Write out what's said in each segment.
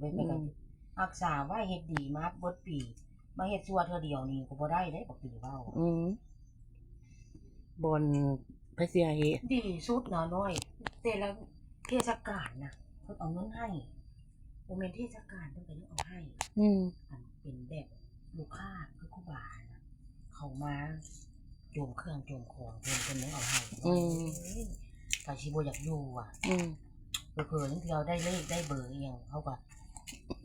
ເປັນໄປກັນ ອືມ ຮັກສາໄວ້ ເຮັດດີມາເບິດປີ ມາເຮັດຊົ່ວເທື່ອດຽວນີ້ກໍບໍ່ໄດ້ເດ້ ບັກຕີເວົ້າ ອືມ ບ່ອນໃຜເສຍເຫດ ດີສຸດນະນ້ອຍ ແຕ່ລະເທດສະການນະ ເພິ່ນເອົາເງິນໃຫ້ ບໍ່ແມ່ນເທດສະການ ເພິ່ນກໍຍັງເອົາໃຫ້ ອືມ ອັນເປັນແບບລູກຄ້າຄືຄູບານະ ເຂົາມາໂຈມເຄື່ອງໂຈມຂອງເພິ່ນ ເພິ່ນຍັງເອົາໃຫ້ ອືມ ເອີຍ ໃຜຊິບໍ່ຢາກຢູ່ຫວາ ອືມ ເຜີໆ ລາງເທື່ອໄດ້ເລກໄດ້ເບີອີ່ຫຍັງ ເຮົາກໍ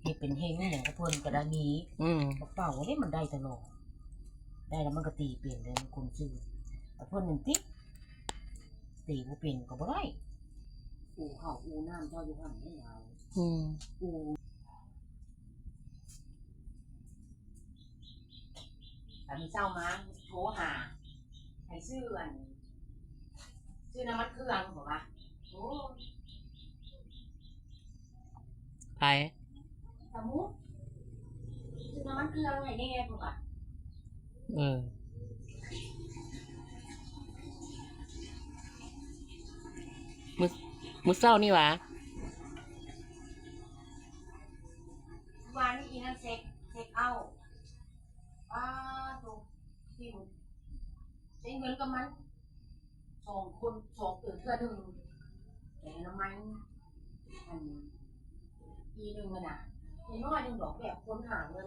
ເຮັດເປັນເຮັງອີ່ຫຍັງກັບເພິ່ນກໍໄດ້ມີ ອືມ ກະເປົາເດ້ ມັນໄດ້ຕະຫຼອດ ໄດ້ແລ້ວມັນກໍຕີເປັນເດ້ ມັນກຸນຊື່ ແຕ່ເພິ່ນນັ້ນຕິ ຕີບໍ່ເປັນກໍບໍ່ໄດ້ ອູເຂົ້າອູນ້ຳເຈົ້າຢູ່ຫັ້ນເດ້ ອືມ ອູ ອັນມື້ເຊົ້າມາໂທຫາ ໃຫ້ຊື້ອັນ ຊື້ນ້ຳມັນເຄື່ອງ ເພິ່ນວ່າ ໂອ້ ໃຜ ສະໝຸດ ຊື້ນ້ຳມັນເຄື່ອງໃຫ້ແດ່ ເພິ່ນວ່າ ເອີ ມື້ ມື້ເຊົ້ານີ້ຫວາ ວານນີ້ອີ່ນັ້ນເຊັກ ເຊັກເອົາ ປາໂທ້ ເຊັກເງິນກັບມັນ ສອງຄົນ ສອງເທື່ອ ເທື່ອໜຶ່ງ ແຕ່ລະໄມ້ ອັນ ປີໜຶ່ງຫັ້ນນະ ນ້ອຍໜຶ່ງດອກ ແບບຄົນຫາເງິນ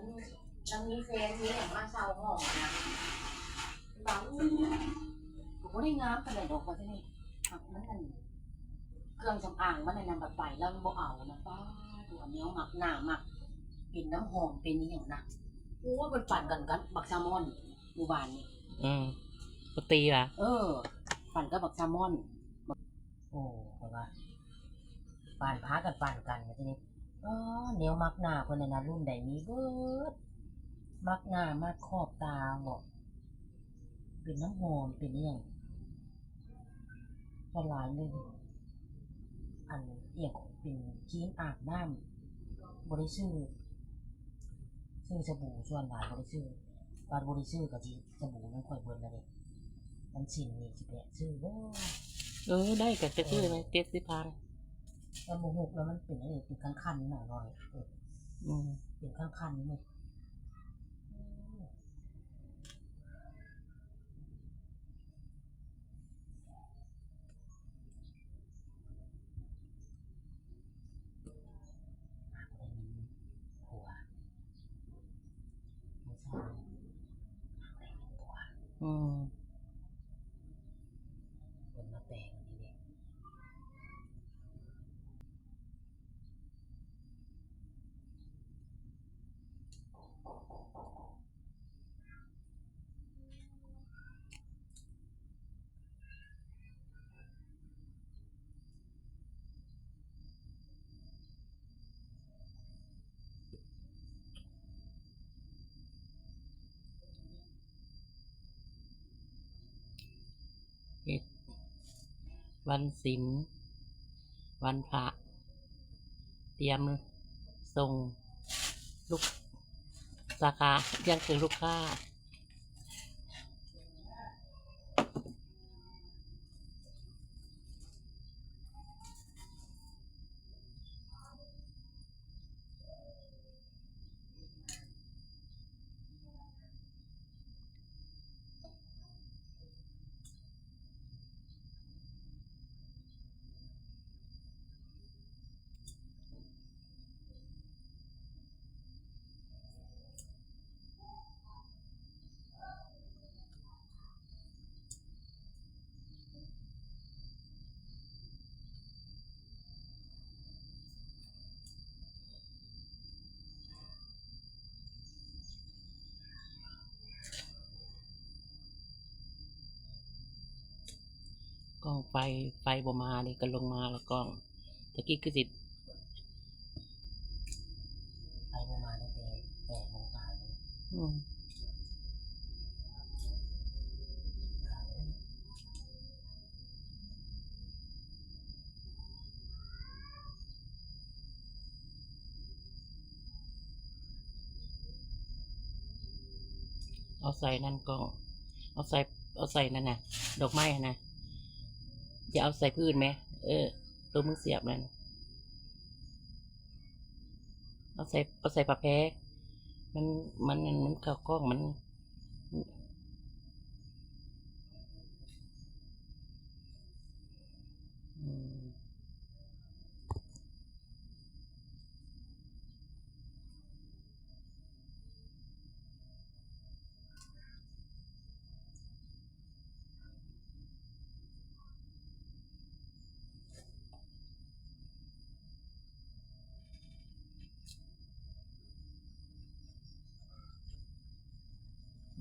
ທັງມີແຟນ ມີຫຍັງ ມາເຊົ່າຫ້ອງຫັ້ນນະ ບາງ ອື ກໍບໍ່ໄດ້ງາມປານໃດດອກ ວ່າຊັ້ນນີ້ ມັນອັນ ເຄື່ອງສຳອາງມັນອັນນັ້ນ ບັດໄປແລ້ວມັນບໍ່ເອົານະ ປ້າໂທ້ ອັນແນວມັກໜ້າມັກ ເປັນນ້ຳຫອມ ເປັນອີ່ຫຍັງນະ ໂອ້ຍ ເພິ່ນປັ່ນກັນກັບບັກຊາມອນ ມື້ວານນີ້ ອືມ ບໍ່ຕີຫວາ ເອີ ປັ່ນກັບບັກຊາມອນ ໂອ້ ເພິ່ນວ່າ ປັ່ນ ພາກັນປັ່ນກັນ ບັດທີນີ້ ເອີ ແນວມັກໜ້າເພິ່ນຫັ້ນນະ ລຸ້ນໃດມີເບິດ ມັກໜ້າ ມັກຂອບຕາເບາະ ເປັນນ້ຳຫອມ ເປັນອີ່ຫຍັງ ສ່ວນຫຼາຍເລີຍ ອັນ ອີ່ຫຍັງ ເປັນຄຣີມອາບນ້ຳ ບໍ່ໄດ້ຊື້ ຊື້ສະບູ ສ່ວນຫຼາຍບໍ່ໄດ້ຊື້ ບາດບໍ່ໄດ້ຊື້ກໍຊິ ສະບູນຳຂ້ອຍເບິດແລ້ວເດ້ ມັນສິ້ນນີ້ຊິໄປຊື້ບໍ່ ເອີ ໄດ້ກໍໄປຊື້ແມ່ນ ເຈັດສິບພັນ ມັນບໍ່ຫົກແລ້ວ ມັນເປັນອັນນີ້ ເປັນຄັນໆ ໜ້ອຍ ເອີ ອືມ ເປັນຄັນໆ ນີ້. ອືມ ເພິ່ນມາແປງອັນນີ້ເດ້. ເຮັດວັນສິນ ວັນພະ ຕຽມສົ່ງລູກ ສາຂາ ຕຽມສົ່ງລູກຄ້າ. ກ້ອງໄຟ ໄຟບໍ່ມານີ້ກໍລົງມາລະກ້ອງ ຕະກີ້ຄືຊິ ໄຟບໍ່ມາຕັ້ງແຕ່ແປດໂມງປາຍ. ອືມ ເອົາໃສ່ນັ້ນກໍ ເອົາໃສ່ ເອົາໃສ່ນັ້ນນະ ດອກໄມ້ຫັ້ນນະ ຢ່າເອົາໃສ່ພື້ນແມ ເອີ ໂຕມຶງສຽບນັ້ນ. ເອົາໃສ່ ເອົາໃສ່ຜ້າແພ ມັນ ມັນ ມັນເຂົ້າກ້ອງ ມັນ ອືມ.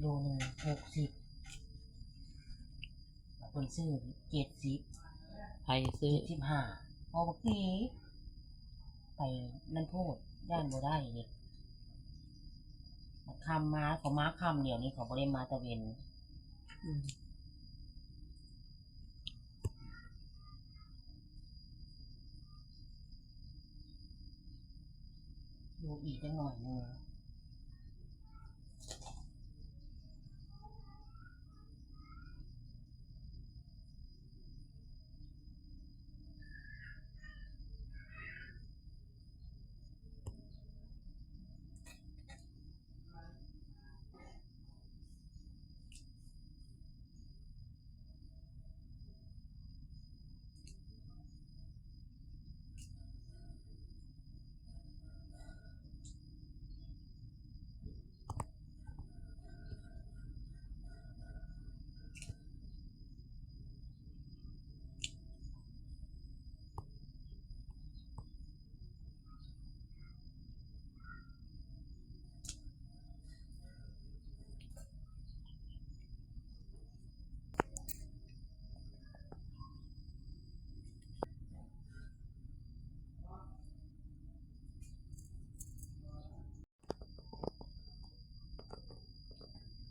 ໂລໜຶ່ງຫົກສິບ ເພິ່ນຊື້ເຈັດສິບ ໃຜຊື້ ເຈັດສິບຫ້າ ພໍບັກຕີ ໄປນັ້ນໂພດ ຢ້ານບໍ່ໄດ້ເດ້ ຄ່ຳມາ ເຂົາມາຄ່ຳ ດຽວນີ້ເຂົາບໍ່ໄດ້ມາຕາເວັນ ອືມ. ຢູ່ອີກຈັກໜ້ອຍໜຶ່ງ.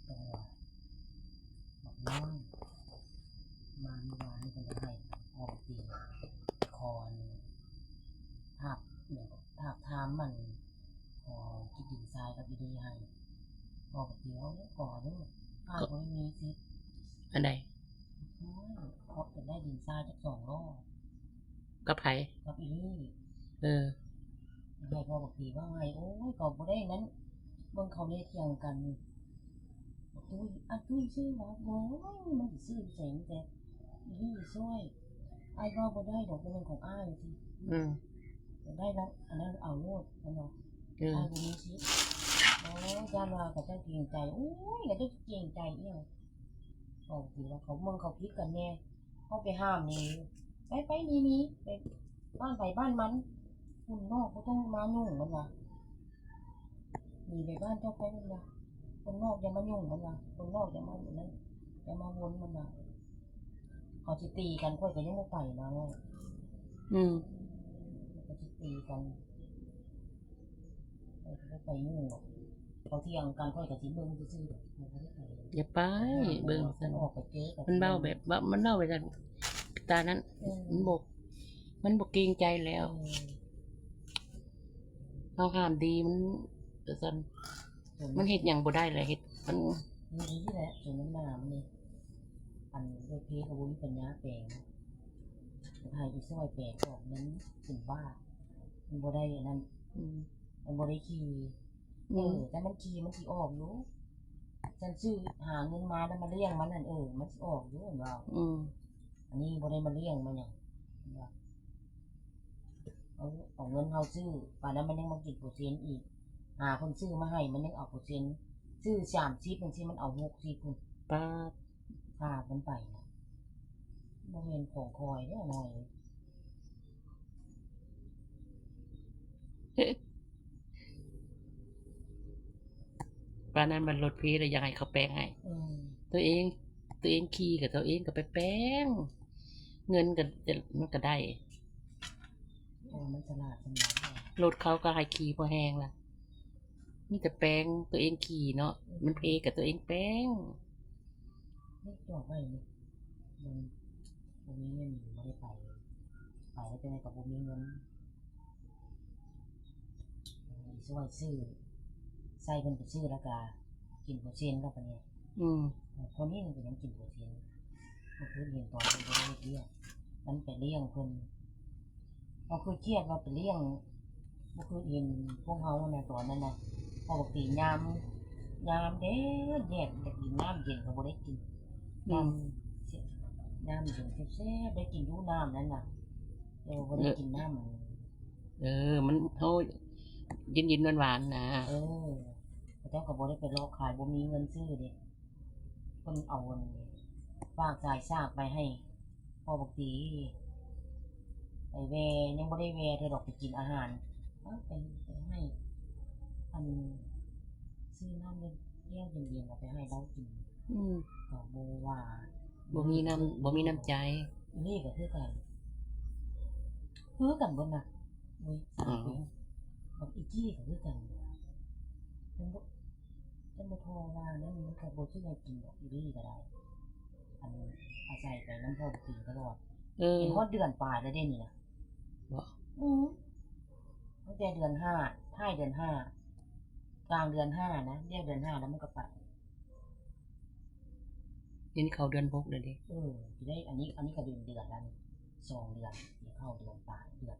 ຕົວບັກນ້ອຍ ມາມື້ວານນີ້ເພິ່ນກໍໃຫ້ພໍ່ບັກຕີ ຂໍອັນ ທາບ ທາບທາມ ອັນ ຂໍທີ່ດິນຊາຍກັບອີ່ດີໃຫ້ ພໍ່ບັກຕີ ເອົາ ຂໍເດີ ອ້າຍບໍ່ໄດ້ມີສິດ ອັນໃດ? ເຂົາຢາກໄດ້ດິນຊາຍຈັກສອງລໍ້ ກັບໃຜ? ກັບອີ່ລີ້ ເອີ ໃຫ້ພໍ່ບັກຕີເວົ້າໃຫ້ ໂອ້ຍ ເຂົາບໍ່ໄດ້ນັ້ນ ເບິ່ງເຂົາແນຖຽງກັນ ຕຸ້ຍ ອາ ຕຸ້ຍຊື້ຫວາ? ໂອ້ຍ ມັນຊິຊື້ຢູ່ໃສ ມີແຕ່ອີ່ລີ້ຊ່ອຍ ອ້າຍເວົ້າບໍ່ໄດ້ດອກ ບໍ່ແມ່ນຂອງອ້າຍ ວ່າຊີ້ ອືມ ຢາກໄດ້ລະ ອັນນັ້ນເອົາໂລດ ເພິ່ນວ່າ ເອີ ອ້າຍບໍ່ມີສິດ ໂອ້ຍ ຢ້ານວ່າເຂົາເຈົ້າເກງໃຈ ໂອ້ຍ ເຂົາເຈົ້າເກງໃຈອີ່ຫຍັງ ເຂົາຄິດວ່າເຂົາເບິ່ງເຂົາຜິດກັນແດ່ ເຮົາໄປຫ້າມນີ້ ໄປໆ ໜີໆ ໄປບ້ານໃຜບ້ານມັນ ຄົນນອກບໍ່ຕ້ອງມາຫຍຸ້ງ ເພິ່ນວ່າ ໜີໄປບ້ານເຈົ້າໄປ ເພິ່ນວ່າ ຄົນນອກຢ່າມາຫຍຸ້ງ ເພິ່ນວ່າ ຄົນນອກຢ່າມາຢູ່ນັ້ນ ຢ່າມາວົນ ເພິ່ນວ່າ ເຂົາຊິຕີກັນ ຂ້ອຍກໍຍັງບໍ່ໄປນະ ອືມ ເຂົາຊິຕີກັນ ຂ້ອຍກໍບໍ່ໄປຫຍຸ້ງດອກ ເຂົາຖຽງກັນ ຂ້ອຍກໍຊິເບິ່ງຊື່ໆ ຂ້ອຍບໍ່ໄດ້ໄປ ຢ່າໄປ ເບິ່ງຊັ້ນ ອອກໄປເຈີກັນ ມັນເວົ້າແບບວ່າ ມັນເວົ້າໄປຕາ ຕານັ້ນ ເອີ ມັນບໍ່ ມັນບໍ່ເກງໃຈແລ້ວ ເອີ ເຮົາຫ້າມດີ ມັນ ຈັ່ງຊັ້ນ ມັນເຮັດຫຍັງບໍ່ໄດ້ແຫຼະ ເຮັດ ມັນ ນີ້ແຫຼະ ຈົນມັນມາ ມັນນີ້ ອັນ ໂອເຄ ກໍບໍ່ມີປັນຍາແປງ ໃຫ້ອີ່ຊ່ອຍແປງອອກ ມັນເປັນບ້າ ມັນບໍ່ໄດ້ອັນນັ້ນ ອືມ ມັນບໍ່ໄດ້ຂີ່ ອືມ ເອີ ແຕ່ມັນຂີ່ ມັນຊິອອກຢູ່ ຊັ້ນຊື້ ຫາເງິນມາແລ້ວມາລ້ຽງມັນຫັ້ນ ເອີ ມັນຊິອອກຢູ່ ເພິ່ນວ່າ ອືມ ອັນນີ້ບໍ່ໄດ້ມາລ້ຽງມາຫຍັງ ເພິ່ນວ່າ ເອົາ ເອົາເງິນເຮົາຊື້ ປານນັ້ນມັນຍັງມາກິນເປີເຊັນອີກ ຫາເພິ່ນຊື້ມາໃຫ້ ມັນຍັງເອົາເປີເຊັນ ຊື້ສາມສິບຈັ່ງຊີ້ ມັນເອົາຫົກສິບພຸ້ນ ປາດ ພາເພິ່ນໄປນະ ບໍ່ແມ່ນຂອງຂ້ອຍເດ້ນ້ອຍເອີຍ. ປານນັ້ນມັນລົດພີແລ້ວ ຢາກໃຫ້ເຂົາແປງໃຫ້ ອືມ ຕົວເອງ ຕົວເອງຂີ່ກໍຕົວເອງກໍໄປແປງ ເງິນກໍ ມັນກໍໄດ້ ເອີ ມັນສະຫຼາດສຳລັບ ລົດເຂົາກໍໃຫ້ຂີ່ພໍແຮງລະ ມີແຕ່ແປງ ຕົວເອງຂີ່ເນາະ ມັນເພກໍຕົວເອງແປງ ນີ້ຈອດໄວ້ນີ້ ມັນບໍ່ມີເງິນ ບໍ່ໄດ້ໄປ ໄປແລ້ວຈັ່ງໃດກໍບໍ່ມີເງິນ ຊ່ວຍຊື້ ໃຊ້ເພິ່ນໄປຊື້ ແລ້ວກະກິນເປີເຊັນແລ້ວບາດນີ້ ອືມ ຄົນນີ້ມັນກໍຍັງກິນເປີເຊັນ ເມື່ອຄືນເຫັນຕອນເພິ່ນບໍ່ໄດ້ເຮັດວຽກ ມັນໄປລ້ຽງເພິ່ນ ເຮົາຄືຄຽດວ່າໄປລ້ຽງ ບໍ່ຄືເຫັນພວກເຮົານະ ຕອນນັ້ນນະ ເພາະບາງທີຍາມ ຍາມແດດໆ ຢາກກິນນ້ຳເຢັນກໍບໍ່ໄດ້ກິນ ອືມ ນ້ຳ ນ້ຳເຢັນແຊບໆ ໄດ້ກິນຢູ່ນ້ຳນັ້ນນະ ແຕ່ວ່າບໍ່ໄດ້ກິນນ້ຳ ເອີ ມັນ ໂອ້ຍ ເຢັນໆ ຫວານໆ ນະ ເອີ ເຂົາເຈົ້າກໍບໍ່ໄດ້ໄປລອກຂາຍ ບໍ່ມີເງິນຊື້ເດ້. ເພິ່ນເອົາອັນຝາກສາຍສາກໄປໃຫ້ພໍ່ບັກຕີ ໄປແວ່ ຍັງບໍ່ໄດ້ແວ່ເທື່ອດອກ ໄປກິນອາຫານ ເອົາໄປ ໄປໃຫ້ ອັນ ຊື້ນ້ຳແກ້ວເຢັນໆ ເອົາໄປໃຫ້ລາວກິນ ອືມ ກໍບໍ່ວ່າ ບໍ່ມີນ້ຳ ບໍ່ມີນ້ຳໃຈ ອີ່ນີ້ກໍຄືກັນ ຄືກັນເບິດນະ ໂອ້ຍ ສາມປີ ກັບອີກກີ້ກໍຄືກັນ ເພິ່ນບໍ່ ເພິ່ນບໍ່ທໍ່ວ່ານັ້ນ ມັນກໍບໍ່ຊື້ໃຫ້ກິນດອກ ອີ່ຫຼີກໍໄດ້ ອັນ ອາໄສໄປນຳພໍ່ບັກຕີຕະຫຼອດ ເອີ ເປັນຮອດເດືອນປາຍແລ້ວເດ້ນີ້ນະ ບໍ່ ອື ຕັ້ງແຕ່ເດືອນຫ້າ ທ້າຍເດືອນຫ້າ ກາງເດືອນຫ້ານະ ແລ້ວເດືອນຫ້າແລ້ວມັນກໍໄປ ນີ້ເຂົ້າເດືອນຫົກແລ້ວເດ້ ເອີ ຊິໄດ້ ອັນນີ້ ອັນນີ້ກໍເປັນເດືອນລະ ສອງເດືອນ ຊິເຂົ້າເດືອນປາຍ ເດືອນ